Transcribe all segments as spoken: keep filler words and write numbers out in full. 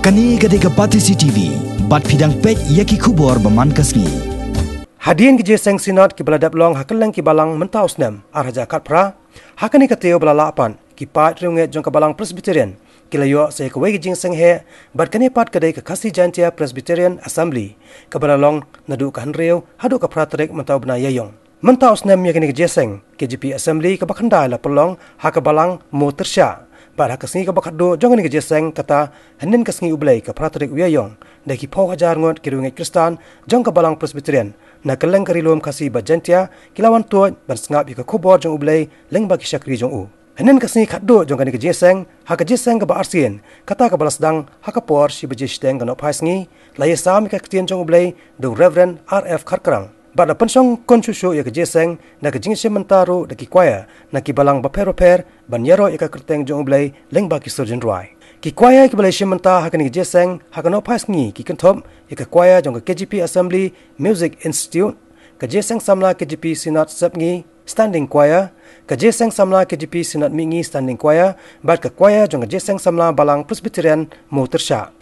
Kane ka dei ka Batesi T V, bad phi dang peit ïa ki khubor ba man ka sngi. Hadien ki jingïaseng Synod kiba la dep long ha kylleng ki balang mynta u snem ar hajar khatphra, ha kane ka taïew ba la lah pat, ki paid riewngeit jong ka Balang Presbyterian ki la ïoh sa ïa kawei ka jingïaseng heh, bad kane pat ka dei ka Khasi Jaintia Presbyterian Assembly, kaba la long naduh ka hynriew haduh ka phra tarik mynta u bnai Ïaïong. Mynta u snem ïa kane ka jingïaseng K J P Assembly kaba khyndai la pynlong ha ka Balang Mowtyrshah. Bad ha ka sngi kaba khatduh jong kane ka jingïaseng, kata hynnin ka sngi U Blei ka phra tarik u Ïaïong, da ki phew hajar ngut ki riewngeit Khristan jong ka Balang Presbyterian na kylleng ka Ri Lum Khasi bad Jaintia ki la wan tuid ban sngap ïa ka khubor jong U Blei lyngba ki shakri jong u. Hynnin ka sngi khatduh jong kane ka jingïaseng, ha ka jingïaseng kaba arsien, kata kaba la sdang ha ka por shi baje shiteng ka nohphai sngi, la ïasam ïa ka ktien jong U Blei da u Reverend R F Kharkrang. Bad la pynshongkun shuh shuh ïa ka jingïaseng da ka jingïashim bynta ruh da ki choir na ki balang bapher bapher ban ïaroh ïa ka kyrteng jong U Blei lyngba ki sur jingrwai. Ki choir kiba la ïashim bynta ha kane ka jingïaseng ha ka nohphai sngi ki kynthup ïa ka choir jong ka K J P Assembly Music Institute, ka jingïaseng samla K J P Synod Sepngi Standing Choir, ka jingïaseng samla K J P Synod Mihngi Standing Choir, bad ka choir jong ka jingïaseng samla Balang Presbyterian Mowtyrshah.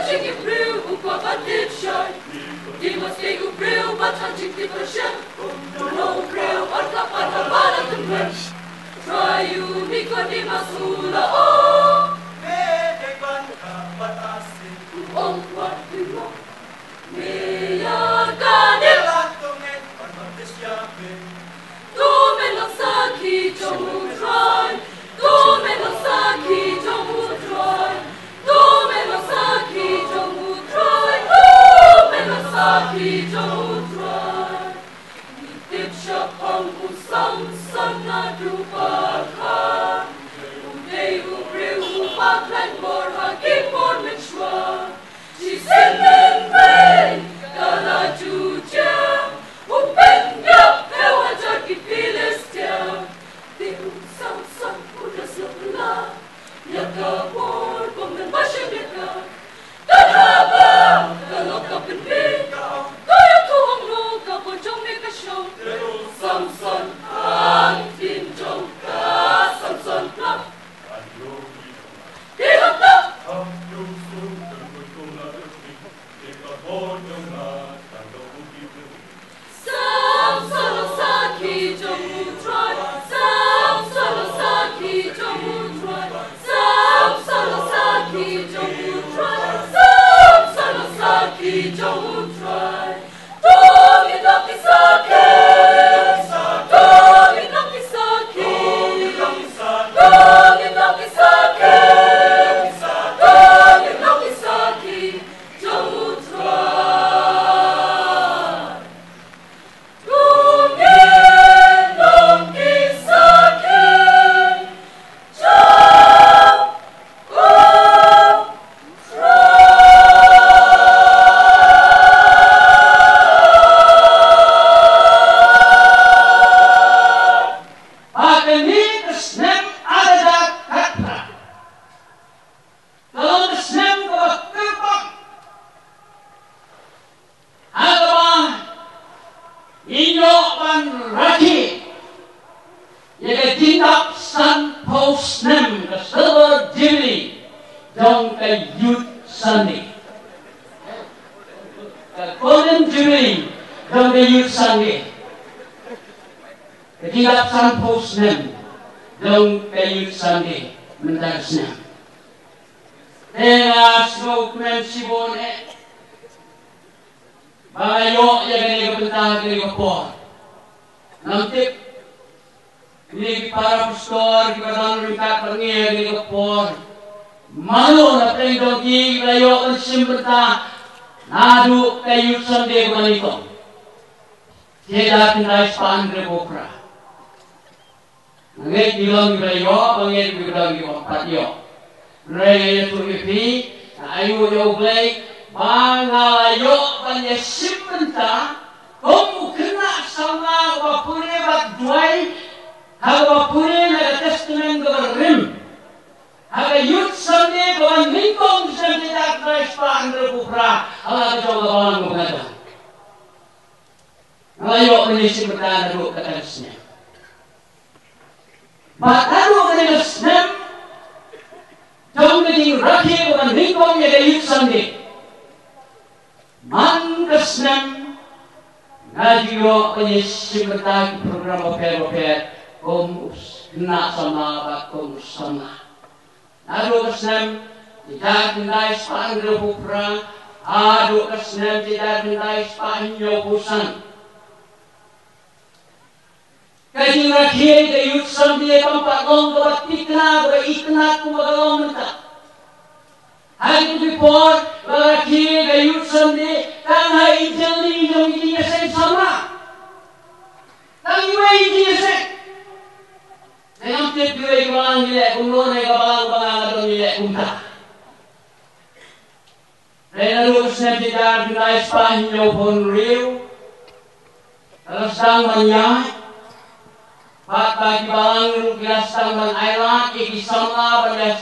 Jingim briew u kwah ban tip shai. Nikodemus dei u briew ba tang jingtip pyrshah. U long u briew artatien ba la tymmen. Trai u Nikodemus u la ong. Me dei ban kha bad arsien. U ong wat pynlong. Me ïa kane. To me long sakhi jong u Trai. To me long sakhi jong u Trai. To me long sakhi jong u Trai. To me long sakhi jong u Trai. Ngi tip shaphang u Samson naduh ba kha. U dei u briew uba khlaiñ bor ha ki por mynshuwa. Shisien mynta ka la ju jia, u pynïap phew hajar ki Philistia. Te u Samson u da sngewbha ïa ka bor bym don ba shem ïa ka. Ka haba ka long ka pynbeit, ka ïathuh ong, no ka bor jong me ka shong. Te u Samson hangtei jong ka Samson ka. Ba kane ka snem ar hajar khatphra ka long ka snem kaba kyrpang ha kaba ngin ïoh ban rakhe ïa ka jingdap sanphew snem, ka Silver Jubilee jong ka Youth Sunday, ka Golden Jubilee jong ka Youth Sunday. Ka jingdap sanphew snem jong ka Youth Sunday mynta ka snem. Te nga sngewkmen shibun eh ba nga ïoh ïa kane ka bynta, kane ka por. Ngam tip kine ki para pastor kiba dang ryngkat bad ngi ha kane ka por, mano na pdeng jong ki kiba la ïoh ban shim bynta naduh ka Youth Sunday kaba nyngkong. Shi hajar khyndai spah hynriewphew phra. Nga ngeit ngi long kiba la ïoh, ba ngeit ngi long kiba ym pat ïoh. Hynrei nga ïathuh ïa phi, nga aïu ïa U Blei ba nga la ïoh ban ïashim bynta kum u khynnah samla uba pule bad duwai, ha kaba pule na ka Testament kaba rim, ha ka Youth Sunday kaba nyngkong snem shi hajar khyndai spah hynriewphew phra, ha la ka jong ka balang kaba nga don. Nga la ïoh ban ïashim bynta naduh kata ka snem. Bad naduh kane ka snem jong ka jingrakhe kaba nyngkong ïa ka Youth Sunday, man ka snem nga ju ïoh ban ïashim bynta ki program bapher bapher kum u khynnah samla bad kum u samla. Naduh ka snem shi hajar khyndai spah hynriewphew phra haduh ka snem shi hajar khyndai spah hynñiewphew san, ka jingrakhe ka Youth Sunday kam pat long kaba thikna, kaba itynnad kumba ka long mynta. Ha kito ki por ba la rakhe ka Youth Sunday tang ha i jylli jong i jingïaseng samla. Tang iwei i jingïaseng. Te ngam tip kiwei ki balang ki leh kumno, ne ka balang ba nga nga don ngi leh kumta. Te naduh ka snem shi hajar khyndai spah hynñiewphew hynriew ka la sdang ban ïaid, bad ba ki balang ruh ki la sdang ban ailad ïa ki samla ban ïa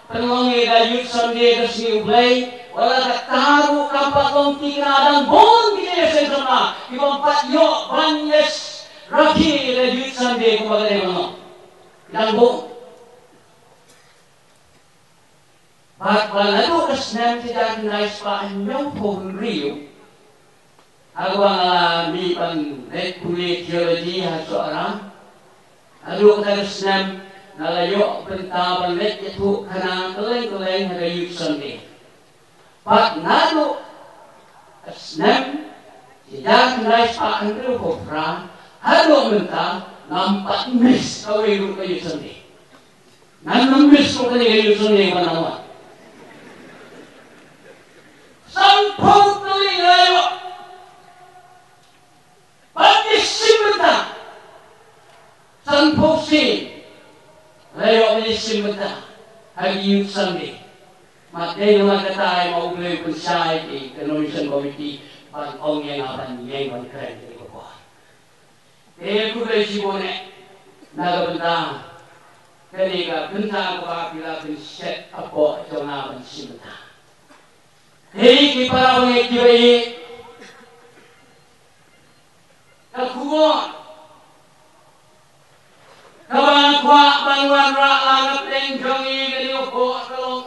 pynlong ïa ka Youth Sunday ka sngi U Blei. Wat la katta ruh kam pat long thikna, dang bun ki jingïaseng samla ki bym pat ïoh ban ïa rakhe ïa ka Youth Sunday kumba ka dei ban long. Dang bun. Bad ba naduh ka snem shi hajar khyndai spah hynñiewphew hynriew, ha kaba nga la mih ban leit pule theology ha Sohra, naduh kata ka snem nga la ïoh bynta ban leit ïathuh khana kylleng kylleng ha ka Youth Sunday. Bad naduh ka snem shi hajar khyndai spah hynriewphew phra haduh mynta ngam pat miss kawei ruh ka Youth Sunday. Ngan ym miss ruh kane ka Youth Sunday ba nga wan. Sanphew tylli nga la ïoh ban ïashim bynta. Sanphew sien nga la ïoh ban ïashim bynta ha ka Youth Sunday. Ma dei na kata ai ma U Blei u pynshai ïa ka nomination committee ban ong ïa nga ban ïeng ban kren ïa ka por. Te khublei shibun eh na ka bynta kane ka bynta kaba phi la pynshet hapoh jong nga ban shim bynta. Hei ki para bangeit kiba ïeit, ka khubor kaba nga kwah ban wanrah lang hapdeng jong ngi kane ka por ka long,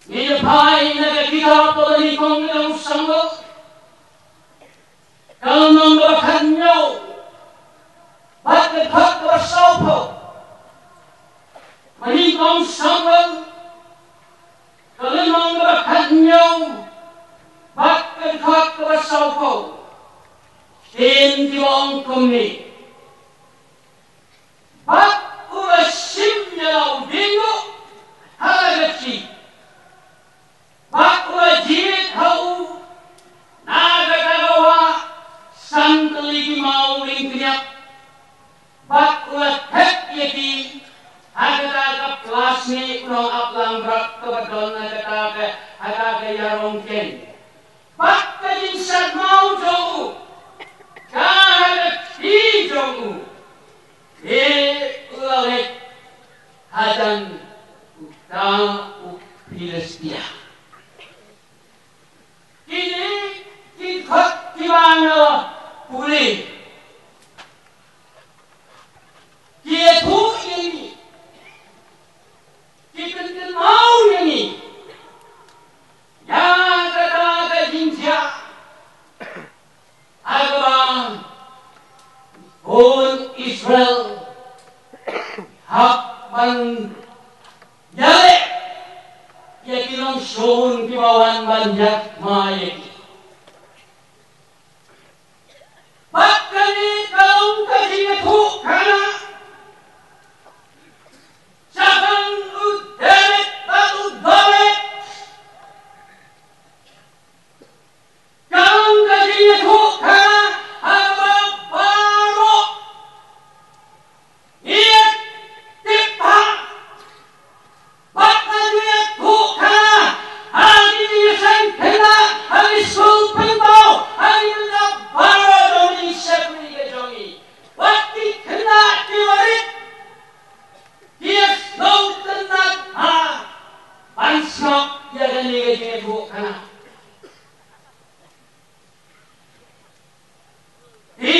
ngi ïa phai na ka kitab kaba nyngkong jong u Samuel, ka lynnong kaba khathynñiew bad ka dkhot kaba sawphew. Ba nyngkong Samuel, ka lynnong kaba khathynñiew bad ka dkhot kaba sawphew. Ktien ki ong kumne. Bad u la shim ïa la u dieng duh ha la ka khih. Bad u la jied ha u na kata ka wah san tylli ki maw lyngkniap. Bad u la thep ïa ki ha kata ka pla snieh, u nongap langbrot kaba don ha kata ka, ha kata ka ïarong keiñ. Bad ka jingsat maw jong u ka ha ka kti jong u. Te u la leit hajan uta u Philistia. Kine ki dkhot kiba nga la pule ki ïathuh ïa ngi, ki pynkynmaw ïa ngi ïa kata ka jingjia ha kaba ki khun Israel hap ban ïaleh ïa ki nongshun kiba wan ban ïathuh ïa ki. Bad kane ka long ka jingïathuhkhana shaphang u David bad u Goliath. Ka long ka jingïathuhkhana ha kaba baroh ngi ïa tip bha. Bad ka jingïathuhkhana ha ki jingïaseng khynnah ha ki skul pynpaw ha ki bynta baroh jong ngi, shepri ka jong ngi. Bad ki khynnah ki barit ki ïa sngewtynnat bha ban sngap ïa kane ka jingïathuhkhana. Te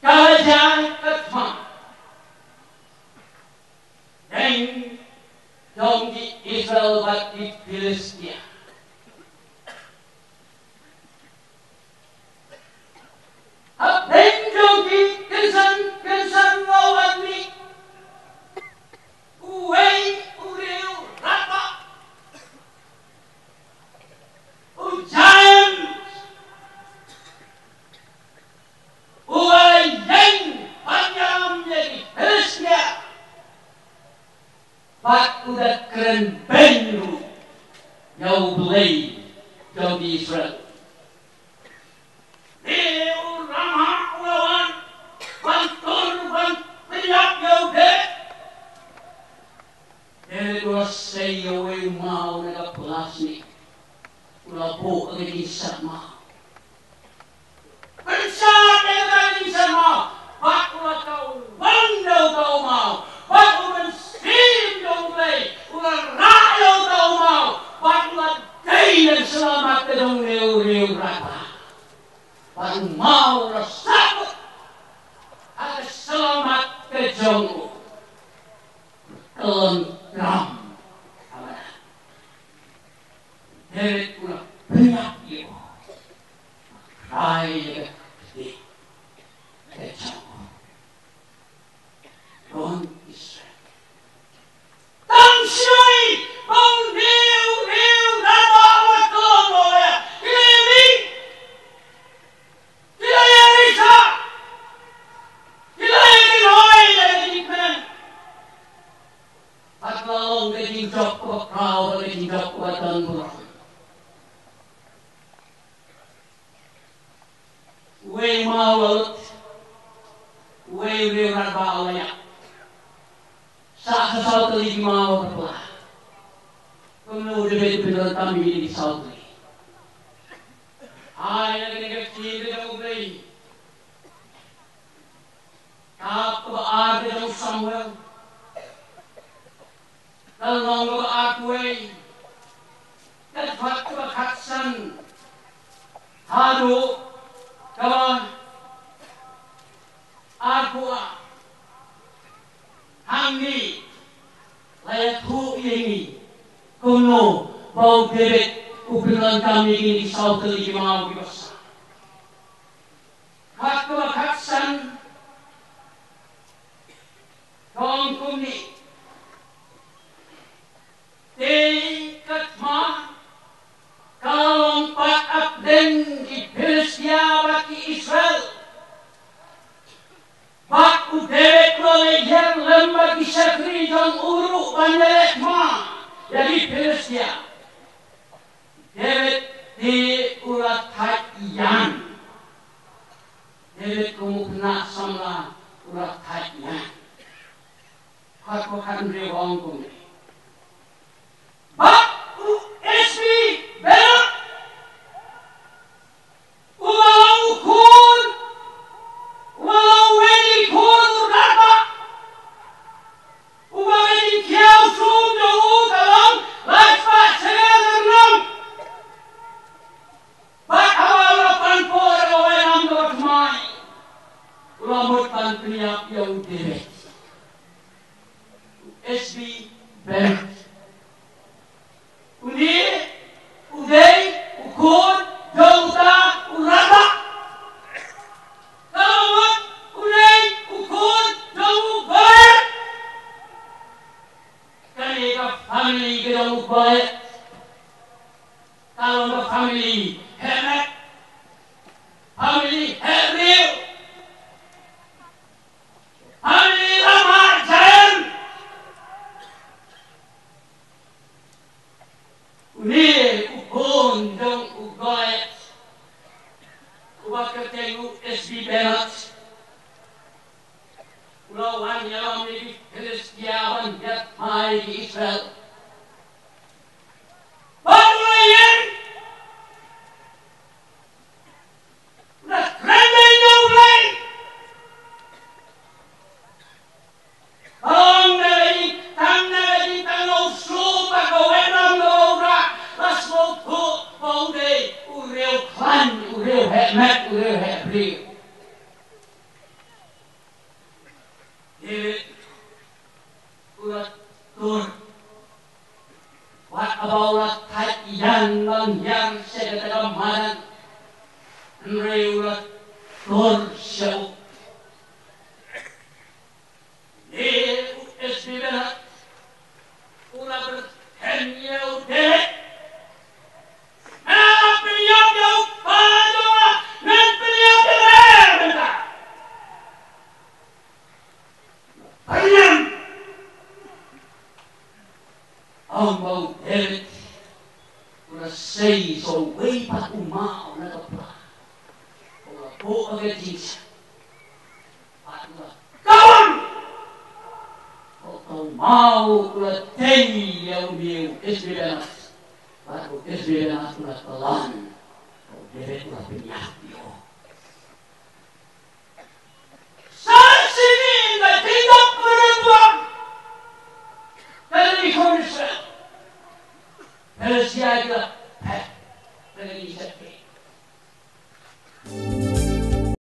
ka la jia ka thma deng jong ki Israel bad ki Philistia. Hapdeng jong ki kynsan kynsan nga wan mih uwei u riew Rabbah, u James, uba la ïeng ban ïalam ïa ki Philistia. Bad u da kren beiñ ruh ïa U Blei jong ki Israel. Te u Ramah u la wan ban tur ban pynïap ïa u David. David u la sei ïa uwei u maw na ka pla snieh. U la buh ha ka jingsat maw. Pynshai ïa ka jingsat maw bad u la kawang da uta u maw. Bad u Mynsiem jong U Blei u la rah ïa uta u maw bad u la dei na ka shyllangmat ka jong une u riew Rabbah. Bad u maw u la sah ha ka shyllangmat ka jong u. David u la pynïap ïa u. Trai ïa ka kti ka jong u. Don Israel. Tang shuh ba u riew, riew Rabah u la khlong, u la ïa, ki la ïa mih. Ki la ïa mih sha. Ki la ïa mih roi, la ïa mih kmen. Bad ka la long ka jingjop kaba khraw, ka jingjop kaba don burom. Uwei u maw u la lut. Uwei u riew Rabah u la ïap. Sa, sa saw tylli ki maw ka pla. Kumno u David u pyndonkam ïa kine ki saw tylli? Ai, na kane ka ktien ka jong U Blei. Kitab kaba ar ka jong u Samuel. Ka lynnong kaba arphew wei. Ka dkhot kaba khatsan haduh kaba arphew ar. Hangne la ïathuh ïa ngi kumno ba u David u pyndonkam ïa kine ki saw tylli ki maw kiba sa. Dkhot kaba khatsan ka ong kumne. Te ka thma ka la long pat hapdeng ki Philistia bad ki Israel. Bad u David u la leit hiar lem bad ki shakri jong u ruh ban ïaleh thma ïa ki Philistia. David te u la thait ïan. David kum u khynnah samla u la thait ïan. Dkhot kaba khathynriew ka ong kumne. Bad u Ishbi-Benob, uba long u khun, uba long uwei na ki khun u Rabah, uba ka jingkhia u sum jong u ka long laispah snem lynnong. Bad haba u la pan por ha ka wetlam kaba thymmai, u la mut ban pynïap ïa u David. U Ishbi-Benob. Une u dei u khun jong uta u Rabah. Ka la mut u dei u khun jong u Goliath. Kane ka family ka jong u Goliath ka long ka family heh met, family heh briew, family lamar giant. Une u khun jong u Goliath, uba kyrteng u Ishbi-Benob, u la wan ïalam ïa ki Philistia ban ïaid thma ïa ki Israel. Bad u la ïeng, u la kren beiñ ïa U Blei. Ong na ka jingtang, na ka jingtang u sum bad ka wetlam kaba u rah, la sngewthuh ba u dei u riew khlaiñ, u riew heh met, u riew heh briew. David u la tur. Wat haba u la thait ïan ban hiar sha kata ka madan, hynrei u la tur sha u. Te u Ishbi-Benob u la pyrthen ïa u David. Me la pynïap ïa u kpa jong nga, men pynïap ïa me mynta. Pynïap. Ong ba u David u la sei sa uwei pat u maw na ka pla. U la buh ha ka jingshah. Bad u la kawang. Bad u maw u la tei ïa une u Ishbi-Benob. Bad u Ishbi-Benob u la kyllon. Bad u David u la pynïap ïa u. Sa shisien ka jingdap ka la buh ka la buh. Philistia ki la phet. Ka la buh.